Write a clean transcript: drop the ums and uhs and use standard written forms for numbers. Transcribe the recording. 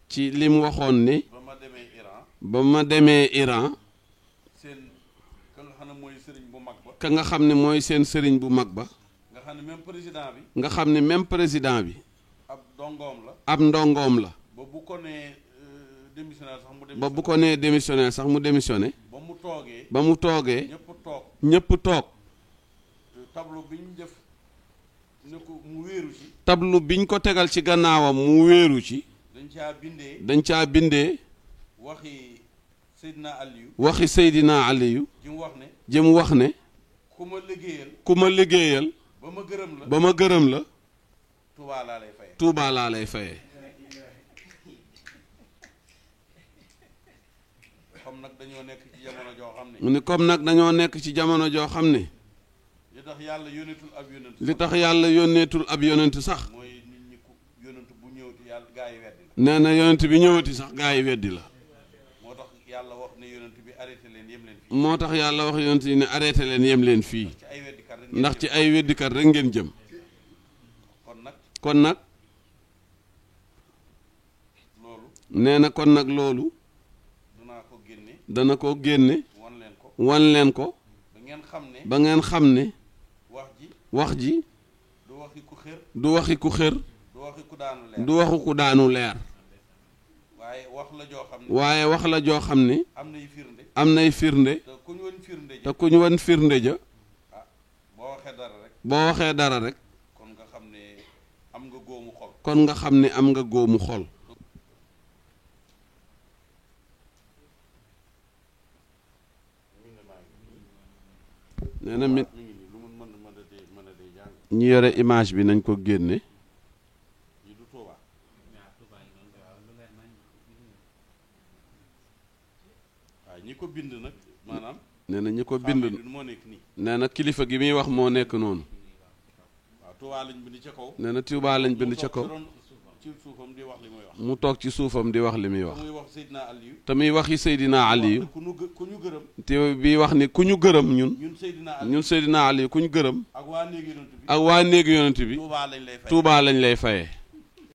ci li mu waxoon ne ba ma demee Iran ka nga xam ne mooy seen sëriñ bu mag ba nga xam ne même président bi ab ndongoom la ba bu ko nee démissionnaire sax mu démissionné ba mu toogee ñëpp toog tableau biñ ko tegal ci gannaawam mu wéeru ci dañ caa bindee waxi Seydina Aliyu jëm wax ne ku ma liggéeyal ba ma gërëm la Tuubaa laa lay fayee mu ne comme nag dañoo nekk ci jamono joo xam ne li tax yàlla yónneetul ab yonent sax nee na yonent bi ñëwati sax gaa yi weddi la moo tax yàlla wax yonent yi ne arrêté leen yem leen fii ndax ci ay weddikat rek ngeen jëm kon nag nee na kon nag loolu dana ko génne wan leen ko ba ngeen xam ne wax ji du waxi ku xër du waxu ku daanu leer waaye wax la joo xam ne am nay firnde te ku ñu wan firnde ja boo waxee dara rek kon nga xam ne am nga góomu xol nee na mit ñi yore image bi nañ ko génne ñi ko bind nag maanaam nee na ñi ko bind nee na kilifa gi muy wax moo nekk noonu nee na Tuubaa lañ bind ca kaw mu toog ci suufam di wax li muy wax te muy waxi Seydina Aliyu te bi wax ni ku ñu gërëm ñun Seydina Aliyu ku ñu gërëm ak waa néegi yonent bi Tuubaa lañ lay fayee